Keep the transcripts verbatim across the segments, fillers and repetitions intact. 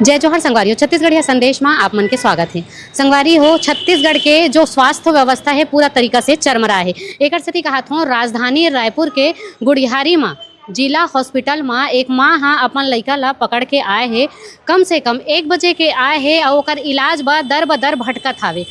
जय जोहार संगवारी हो, छत्तीसगढ़िया संदेश मा आप मन के स्वागत हे। संगवारी हो, छत्तीसगढ़ के जो स्वास्थ्य व्यवस्था हे, पूरा तरीका से चरमरा हे। एकर सेती कहत हों, राजधानी रायपुर के गुढ़ियारी मा जिला हॉस्पिटल मा एक माँ ह अपन लइका ला पकड़ के आए हे। कम से कम एक बजे के आए हे अउ ओकर इलाज बर दर बदर भटकत हावे।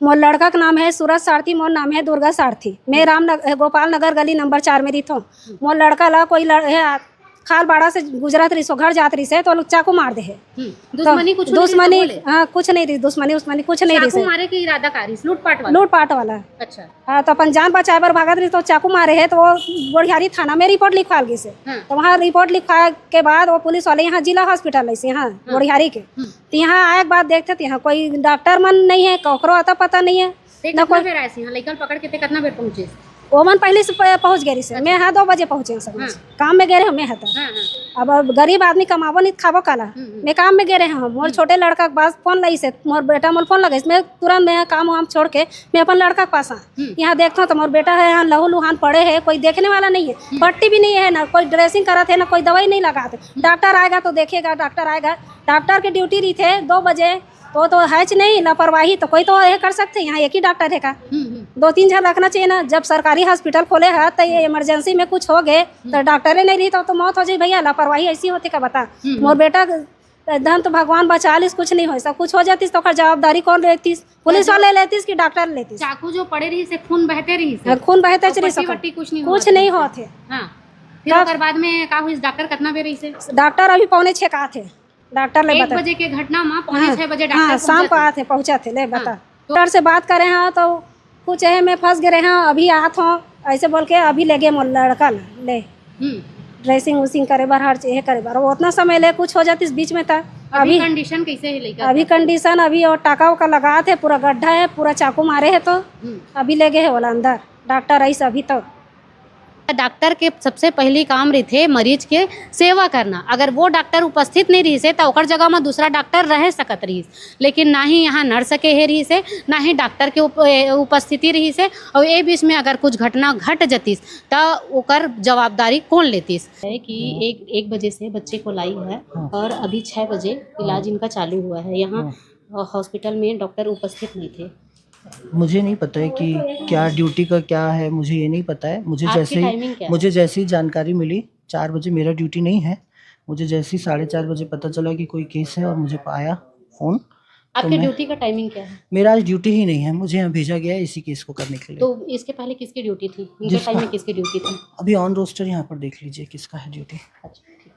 मोर लड़का के नाम हे सूरज सारथी, मोर नाम हे दुर्गा सारथी। मैं राम नग-, गोपाल नगर गली नंबर चार में रहिथों। मोर लड़का ला कोई लड़-, हे आ-, खालबाड़ा से गुजरत रहिस, घर जात रहिस हे, तो चाकू मार दे हे। हम्म, तो दुश्मनी कुछ नहीं रहिस दुश्मनी, बोले? हाँ, कुछ नहीं रहिस, दुश्मनी उश्मनी कुछ नहीं रहिस चाकू हे। मारे के इरादा का रहिस? लूटपाट वाला? लूटपाट वाला। अच्छा। हाँ, तो अपन जान बचाए बर भागत रहिस, तो चाकू मारे हे, तो वो गोढ़ियारी थाना में रिपोर्ट लिखवाल गिस हे। हाँ। तो वहाँ रिपोर्ट लिखवाए के बाद वो पुलिस वाले यहाँ जिला हॉस्पिटल लइस हे, यहाँ हाँ। गोढ़ियारी के। हम्म। तो यहाँ आए के बाद देखते तो यहाँ कोई डॉक्टर मन नहीं हे, ककरो अता पता नहीं हे। ते ना कितना कोई बेर आइस यहाँ? लइका ल पकड़ के ते कितना बेर पहुँचिस? ओमन पहले से प-, पहुँच गे रहिस हे। अच्छा। मैं हा दो बजे पहुँचे हँव सब। हाँ। काम में गे रहेंव मैं हा त। हाँ, हाँ। अब, अब गरीब आदमी कमाबो नहीं खाबो काला। हम्म, हम्म। मैं काम में गे रहेंव। मोर हम्म। छोटे लड़का के पास फोन लगिस हे, मोर बेटा मोला फोन लगाइस, मैं तुरंत मैं काम वाम छोड़ के मैं अपन लड़का के पास आ। हम्म। यहाँ देखथों तो मोर बेटा हे, यहाँ लहू लुहान पड़े हे, कोई देखने वाला नहीं हे। हम्म। पट्टी भी नहीं हे, ना कोई ड्रेसिंग करत हे, ना कोई दवाई नहीं लगात हे। हम्म। डॉक्टर आएगा तो देखेगा, डॉक्टर आएगा। डॉक्टर के ड्यूटी रहिथे दो बजे, तो, तो हेच नहीं, लापरवाही तो कोई तो ये कर सकथे, यहाँ एक ही डॉक्टर हे का? हम्म, हम्म। दो तीन झन रखना चाहिए ना। जब सरकारी हॉस्पिटल खोले हे, तो ये इमरजेंसी में कुछ हो गे, तो हम्म। डॉक्टरे नहीं रही, तो, तो मौत हो जाई भैया, लापरवाही ऐसी होथे का बता? हम्म, हम्म। मोर बेटा धन तो भगवान बचा लिस, कुछ नहीं होय, सब कुछ हो जातिस, तो ओकर जवाबदारी कौन लेतिस? पुलिस तो जो वाले लेतिस कि डॉक्टर लेतिस? चाकू जो पड़े रहिस हे, खून बहते रहिस हे? हाँ, खून बहते और रहिस पट्टी ओकर। वट्टी कुछ नहीं कुछ होत नहीं हे? होत हे। हाँ। फिर तब ओकर बाद में का होइस? डॉक्टर कितना बेर रहिस हे? डॉक्टर अभी पौने छः का आथे। डॉक्टर ले एक बता। बजे के घटना मा पौने हाँ, छह बजे हाँ, डॉक्टर शाम को पहुंचत हे। आथे, पहुंचत हे, ले हाँ, बता। तो डॉक्टर से बात करे हँव तो कुछ हे, मैं फंस गे रहेंव, अभी आत हों, ऐसे बोल के अभी ले गे मोर लड़का ला, ले। हम्म। ड्रेसिंग उसिंग करे बर, हर चीज करे बर। वो उतना समय ले कुछ हो जातिस बीच में त। अभी अभी, कंडीशन कैसे हे लइका अभी के? कंडीशन, अभी वो टाका उका लगात हे, पूरा गड्ढा हे, पूरा चाकू मारे हे तो हम्म। अभी ले गे हे ओला अंदर, डॉक्टर आइस अभी तो। डॉक्टर के सबसे पहली काम रहिथे मरीज के सेवा करना। अगर वो डॉक्टर उपस्थित नहीं रहिस हे, त ओकर जगह म दूसरा डॉक्टर रह सकत रहिस, लेकिन ना ही यहाँ नर्स के हे रहिस हे, ना ही डॉक्टर के उप-, ए, उपस्थिति रहिस हे। और ए बीच में अगर कुछ घटना घट जतिस, त ओकर जवाबदारी कौन लेतिस? है कि हाँ। एक, एक बजे से बच्चे को लाई है हाँ। और अभी छः बजे इलाज हाँ। इनका चालू हुआ है। यहाँ, हाँ। अ, हॉस्पिटल में डॉक्टर उपस्थित नहीं थे। मुझे नहीं पता है कि क्या ड्यूटी का क्या है, मुझे ये नहीं पता है। मुझे आपकी जैसे ही, टाइमिंग क्या है? मुझे जैसे ही जानकारी मिली, चार बजे मेरा ड्यूटी नहीं है, मुझे जैसे ही साढ़े चार बजे पता चला कि कोई केस है और मुझे आया फोन, तो आपकी मैं ड्यूटी का टाइमिंग क्या है? मेरा आज ड्यूटी ही नहीं है, मुझे यहाँ भेजा गया है इसी केस को करने के लिए। तो इसके पहले किसकी ड्यूटी थी? उनके जिसका टाइम में किसकी ड्यूटी थी? अभी ऑन रोस्टर यहाँ पर देख लीजिए किसका है ड्यूटी। अच्छा, ठीक।